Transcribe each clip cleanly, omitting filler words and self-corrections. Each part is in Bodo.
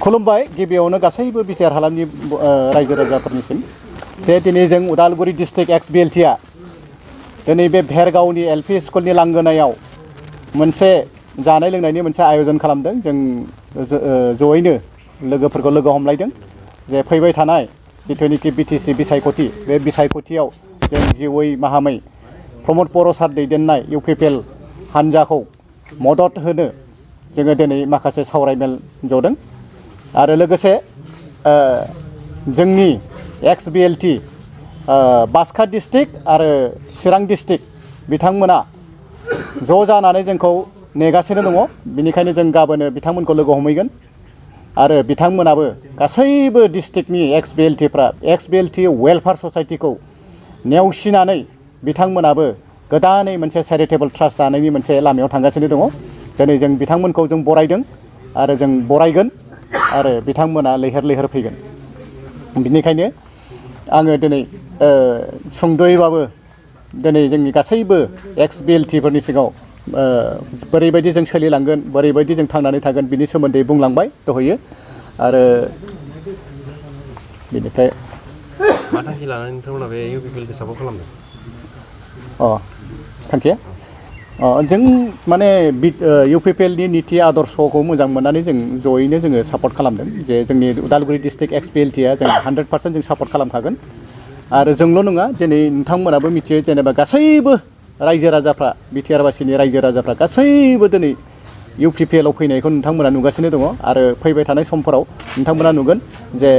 खुलुमबाय गिबियावनो गासैबो बिटिआर हालामनि रायजो राजाफोरनिसिम जे दिनै जों उदालगुरि डिस्ट्रिक्ट एक्स-BLT आ दिनै बे भेरगावनि एलपि स्कुलनि लांगोनायाव मोनसे जानाय लोंनायनि मोनसे आयोजन खालामदों। जों जयैनो लोगोफोरखौ लोगो हमलायदों जे फैबाय थानाय जिथुनिखि बिटिसि बिसायख'थि बे बिसायख'थियाव जों जिउयै माहामै प्रमद बर' सार दैदेननाय UPPL हान्जाखौ मदद होनो जोङो दिनै माखासे सावरायमेल जदों आरो लोगोसे जोंनि एक्स-BLT बाक्सा डिस्ट्रिक्ट आरो चिरां डिस्ट्रिक्ट बिथांमोना ज' जानानै जोंखौ नेगासिनो दङ। बिनिखायनो जों गाबोनो बिथांमोनखौ लोगो हमहैगोन आरो बिथांमोनाबो गासैबो डिस्ट्रिक्टनि एक्स-BLTफ्रा एक्स-BLT वेलफेयार ससाइटिखौ नेवसिनानै बिथांमोनाबो गोदानै मोनसे चेरिटेबल ट्रास्ट जानायनि मोनसे लामायाव थांगासिनो दङ। दिनै जों बिथांमोनखौ जों बरायदों आरो जों बरायगोन आरो बिथांमोना लैहोर लैहोर फैगोन। बिनिखायनो आङो दिनै सुंद'यैबाबो दिनै जोंनि गासैबो एक्स-BLTफोरनि सिगाङाव बोरैबायदि जों सोलिलांगोन बोरैबायदि जों थांनानै थागोन बिनि सोमोन्दै बुंलांबाय दहयो आरो बिनिफ्राय मा थांखि लानानै नोंथांमोना बे UPPLखौ सापर्ट खालामदों? थांखिया जों माने UPPLनि नीति आदर्शखौ मोजां मोननानै जों जयैनो जोङो सापर्ट खालामदों जे जोंनि उदालगुरि डिस्ट्रिक्ट एक्स-BLT आ जों 100% जों सापर्ट खालामखागोन आरो जोंल' नङा दिनै नोंथांमोनाबो मिथियो जेनेबा गासैबो रायजो राजाफ्रा बिटिआर बासिनि रायजो राजाफ्रा गासैबो दिनै UPPL आव फैनायखौ नोंथांमोना नुगासिनो दङ आरो फैबाय थानाय समफोराव नोंथांमोना नुगोन जे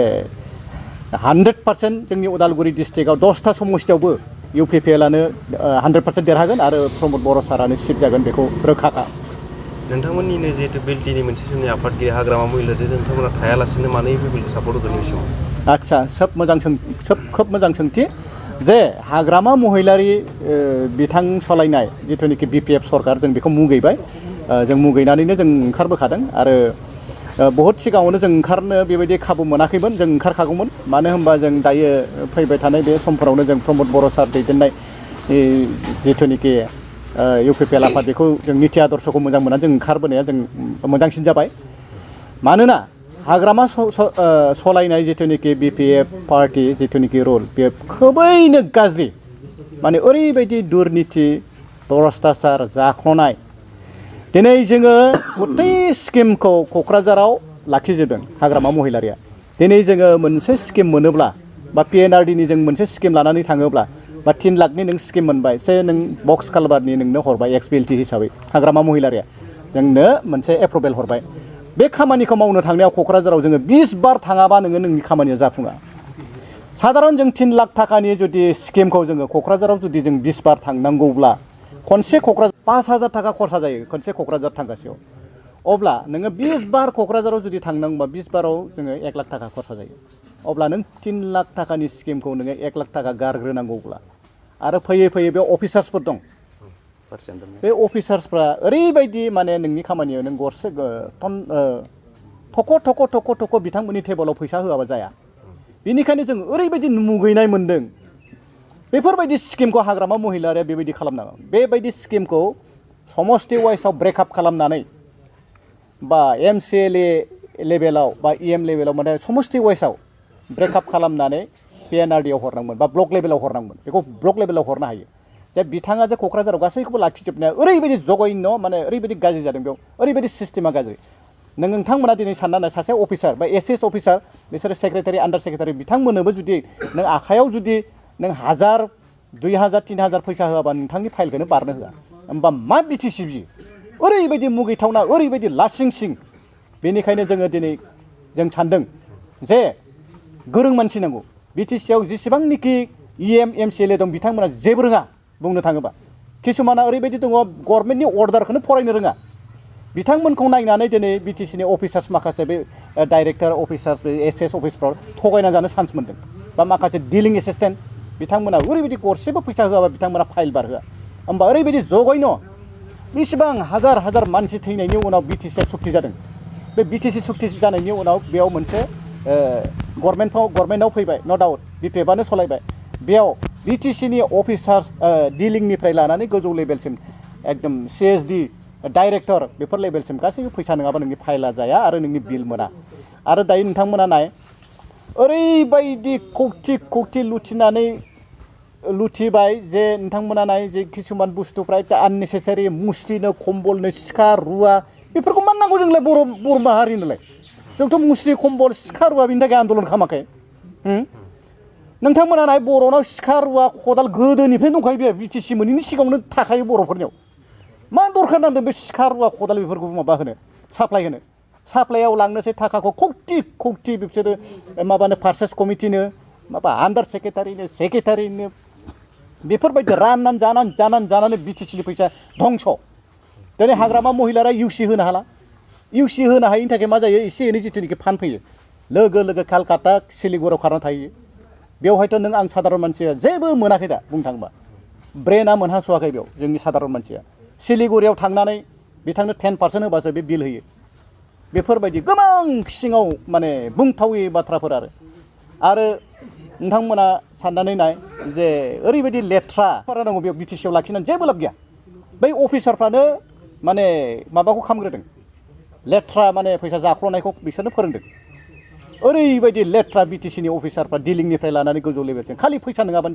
100% जोंनि उदालगुरि डिस्ट्रिक्टआव 10टा समस्थियावबो UPPLआनो 100% देरहागोन आरो प्रमद बर' सारानो सिट जागोन बेखौ रोखाखा। नोंथांमोननिनो जिहेतु बेल्टिनि मोनसे समनि आफादगिरि हाग्रामा महिलारि नोंथांमोना थायालासिनो मानो UPPLखौ सापर्ट होगोन बे समाव? आच्छा खोब मोजां सोंथि जे हाग्रामा महिलारि बिथां सालायनाय जिथुनिखि BPF सरकार जों बेखौ मुगैबाय जों मुगैनानैनो जों ओंखारबोखादों आरो बहुद सिगाङावनो जों ओंखारनो बेबायदि खाबु मोनाखैमोन जों ओंखारखागौमोन मानो होनबा जों दायो फैबाय थानाय बे समफोरावनो जों प्रमद बर' सार दैदेननाय जिथुनिखि UPPL आफाद बेखौ जों नीति आदर्शखौ मोजां मोननानै जों ओंखारबोनाया जों मोजांसिन जाबाय। मानोना हाग्रामा सालायनाय जिथुनिखि BPF पार्टी जिथुनिखि रुल बे खोबैनो गाज्रि माने ओरैबायदि दुर्नीति भ्रष्टाचार जाख्ल'नाय दिनै जोङो गथै स्किमखौ क'क्राझाराव लाखिजोबदों हाग्रामा महिलारिया। दिनै जोङो मोनसे स्किम मोनोब्ला बा PNRDनि जों मोनसे स्किम लानानै थाङोब्ला बा 3 लाखनि नों स्किम मोनबाय से नों बक्स कालभारनि नोंनो हरबाय एक्स-BLT हिसाबै हाग्रामा महिलारिया जोंनो मोनसे एप्रुभेल हरबाय। बे खामानिखौ मावनो थांनायाव क'क्राझाराव जोङो 20 बार थाङाबा नोंनि खामानिया जाफुङा। साधारन जों 3 लाख थाखानि जुदि स्किमखौ जोङो क'क्राझाराव जुदि जों 20 बार थांनांगौब्ला खनसे क'क्राझार 5,000 थाखा खरसा जायो खनसे क'क्राझार थांगासेयाव। अब्ला नोङो 20 बार क'क्राझाराव जुदि थांनांगौबा 20 बाराव जोङो 1 लाख थाखा खरसा जायो। अब्ला नों 3 लाख थाखानि स्किमखौ नोङो 1 लाख थाखा गारग्रोनांगौब्ला आरो फैयै फैयै बे अफिसार्सफोर दं बे अफिसार्सफ्रा ओरैबायदि माने नोंनि खामानियाव नों गरसे थख' बिथांमोननि टेबोलाव फैसा होआबा जाया। बेनिखायनो जों ओरैबायदि मुगैनाय मोन्दों बेफोरबायदि स्किमखौ हाग्रामा महिलारिया बेबायदि खालामनाङा। बेबायदि स्किमखौ समष्टि वाइसआव ब्रेकआप खालामनानै बा MCLA लेभेलाव बा EM लेभेलाव माने समष्टि वाइसआव ब्रेकआप खालामनानै PNRDआव हरनांगोन बा ब्लक लेभेलाव हरनांगोन बेखौ ब्लक लेभेलाव हरनो हायो। जे बिथाङा जे क'क्राझाराव गासैखौबो लाखिजोबनाया ओरैबायदि जघन्य माने ओरैबायदि गाज्रि जादों बेयाव ओरैबायदि सिस्टेमा गाज्रि। नोंथांमोना दिनै साननानै सासे अफिसार बा SS अफिसार बिसोरो सेक्रेटारि आन्डार सेक्रेटारि बिथांमोननोबो जुदि नों आखायाव जुदि नों 1000 2000 3000 फैसा होआबा नोंथांनि फाइलखौनो बारनो होआ होमबा मा BTC बियो ओरैबायदि मुगैथावना ओरैबायदि लासिंसिं। बेनिखायनो जोङो दिनै जों सानदों जे गोरों मानसि नांगौ BTC आव जेसेबांनिखि EM MCLA दं बिथांमोना जेबो रोङा बुंनो थाङोबा किसुमाना ओरैबायदि दङ गभर्नमेन्टनि अर्डारखौनो फरायनो रोङा। बिथांमोनखौ नायनानै दिनै BTCनि अफिसार्स माखासे बे डाइरेक्टर अफिसार्स बे SS अफिसफ्राव थगायना जानो चान्स मोन्दों बा माखासे डिलिं एसिस्टेन्ट बिथांमोना ओरैबायदि गरसेबो फैसा होआबा बिथांमोना फाइल बारहोआ होमबा ओरैबायदि जघन्य बेसेबां हाजार मानसि थैनायनि उनाव BTC आ सुक्ति जादों। बे BTC सुक्ति जानायनि उनाव बेयाव मोनसे गभर्नमेन्टआव फैबाय न' डाउट BPF आनो सलायबाय बेयाव BTCनि अफिसार्स डिलिंनिफ्राय लानानै गोजौ लेभेलसिम एकदम CSD डाइरेक्टर बेफोर लेभेलसिम गासैबो फैसा नङाबा नोंनि फाइला जाया आरो नोंनि बिल मोना आरो दायो नोंथांमोना नाय ओरैबायदि कौटि कौटि लुथिबाय जे नोंथांमोना नाय जे किसुमान बुस्थुफ्रा आननेसेसारि मुस्रिनो कम्बलनो सिखा रुवा बेफोरखौ मा नांगौ जोंलाय बर' माहारिनोलाय जोंथ' मुस्रि कम्बल सिखा रुवा बेनि थाखाय आन्दलन खालामाखै नोंथांमोना नाय बर'नाव सिखा रुवा खदाल गोदोनिफ्रायनो दंखायो बे बिटिसि मोनैनि सिगाङावनो थाखायो बर'फोरनियाव मा दरखार नांदों बे सिखा रुवा खदाल बेफोरखौ माबा होनो साप्लाय होनो साप्लायाव लांनोसै थाखाखौ कौटि बिसोरो माबानो पार्चेस कमिटिनो माबा आन्डार सेक्रेटारिनो बेफोरबायदि जानानै बिटिसिनि फैसा धंस' दिनै हाग्रामा महिलारा इउसि होनो हाला इउसि होनो हायिनि थाखाय मा जायो एसे एनै जिथुनिखि फान्ड फैयो लोगो कालकाता सिलिगुरियाव खारना थायो बेवहायथ' नों आं साधारन मानसिया जेबो मोनाखै दा बुंनो थाङोबा ब्रेना मोनहास'वाखै बेयाव जोंनि साधारन मानसिया सिलिगुरियाव थांनानै बिथांनो 10% होबासो बे बिल होयो बेफोरबायदि गोबां सिङाव माने बुंथावै बाथ्राफोर आरो नोंथांमोना साननानै नाय जे ओरैबायदि लेथ्रा नांगौ बेयाव बिटिसिआव लाखिनानै जेबो लाब गैया बै अफिसारफ्रानो माने माबाखौ खालामग्रोदों लेथ्रा माने फैसा जाख्ल'नायखौ बिसोरनो फोरोंदों ओरैबायदि लेथ्रा बिटिसिनि अफिसारफ्रा दिल्लीनिफ्राय लानानै गोजौ लेभेलसिम खालि फैसा नङाबानो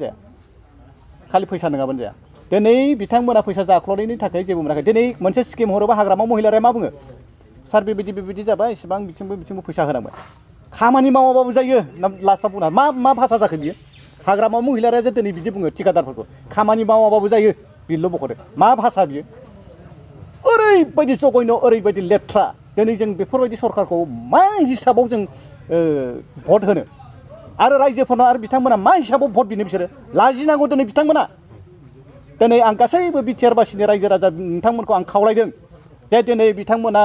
जाया दिनै बिथांमोना फैसा जाख्ल'नायनि थाखाय जेबो मोनाखै दिनै मोनसे स्किम हरोबा हाग्रामा महिलारिया मा बुङो सार बेबायदि जाबाय इसेबां बिथिंबो फैसा होनांबाय खामानि मावाबाबो जायो लास्टआव बुंना मा भाषा जाखो बियो हाग्रामा महिलारिया जे दिनै बिदि बुङो थिकादारफोरखौ खामानि मावाबाबो जायो बिल' बख'दो मा भाषा बियो ओरैबायदि जगयन' ओरैबायदि लेथ्रा दिनै जों बेफोरबायदि सरकारखौ मा हिसाबाव जों भट होनो आरो रायजोफोरनाव आरो बिथांमोना मा हिसाबाव भट बिनो बिसोरो लाजिनांगौ दिनै बिथांमोना दिनै आं गासैबो बिटिआर बासिनि रायजो राजा नोंथांमोनखौ आं खावलायदों जे दिनै बिथांमोना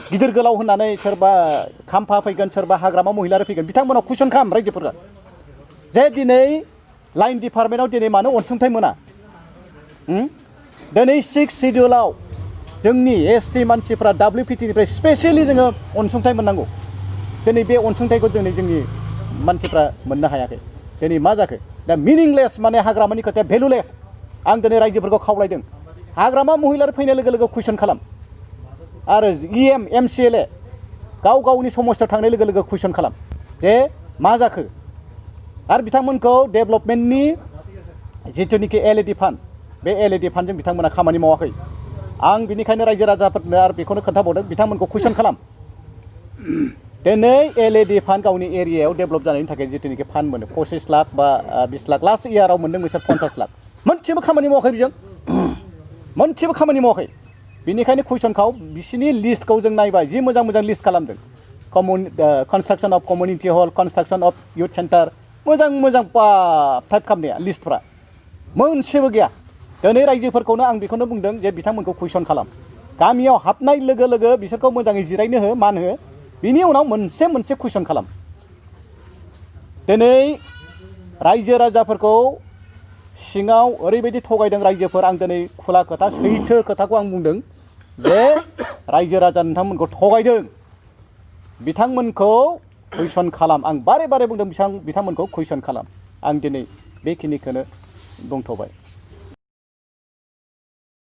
गिदिर गोलाव होननानै सोरबा खाम्फा फैगोन सोरबा हाग्रामा महिलारि फैगोन बिथांमोनाव कुइसन खालाम रायजोफोरा जे दिनै लाइन डिपार्टमेन्टआव दिनै मानो अनसुंथाइ मोना दिनै 6 सिडिउलाव जोंनि एसटि मानसिफ्रा WPTनिफ्राय स्पेसियेलि जोङो अनसुंथाइ मोननांगौ दिनै बे अनसुंथाइखौ दिनै जोंनि मानसिफ्रा मोननो हायाखै दिनै मा जाखो दा मिनिंलेस माने हाग्रामानि खोथाया भेलुलेस आं दिनै रायजोफोरखौ खावलायदों हाग्रामा महिलारि फैनाय लोगो लोगो कुइसन खालाम आरो EM MCLA गावनि समस्यायाव थांनाय लोगो लोगो कुइसन खालाम जे मा जाखो आरो बिथांमोनखौ डेभेलपमेन्टनि जिथुनिखि LED फान्ड बे LED फान्डजों बिथांमोना खामानि मावाखै आं बिनिखायनो रायजो राजाफोरनो आरो बेखौनो खोन्थाबावदों बिथांमोनखौ कुइसन खालाम दिनै LED फान्ड गावनि एरियायाव डेभेलप जानायनि थाखाय जिथुनिखि फान्ड मोनो 25 लाख बा 20 लाख लास्ट इयाराव मोनदों बिसोर 50 लाख मोनसेबो खामानि मावाखै बिजों मोनसेबो खामानि मावाखै बिनिखायनो कुइसनखौ बिसिनि लिस्टखौ जों नायबाय जि मोजां लिस्ट खालामदों construction of community hall construction of youth center मोजां टाइप खालामनाया लिस्टफ्रा मोनसेबो गैया दिनै रायजोफोरखौनो आं बेखौनो बुंदों जे बिथांमोनखौ कुइसन खालाम गामियाव हाबनाय लोगो लोगो बिसोरखौ मोजाङै जिरायनो हो मान हो बिनि उनाव मोनसे कुइसन खालाम दिनै रायजो राजाफोरखौ सिङाव ओरैबायदि थगायदों रायजोफोर आं दिनै खुला खोथा सैथो खोथाखौ आं बुंदों जे रायजो राजा नोंथांमोनखौ थगायदों बिथांमोनखौ कुइसन खालाम आं बारे बुंदों बिथांमोनखौ कुइसन खालाम आं दिनै बेखिनिखौनो बुंथ'बाय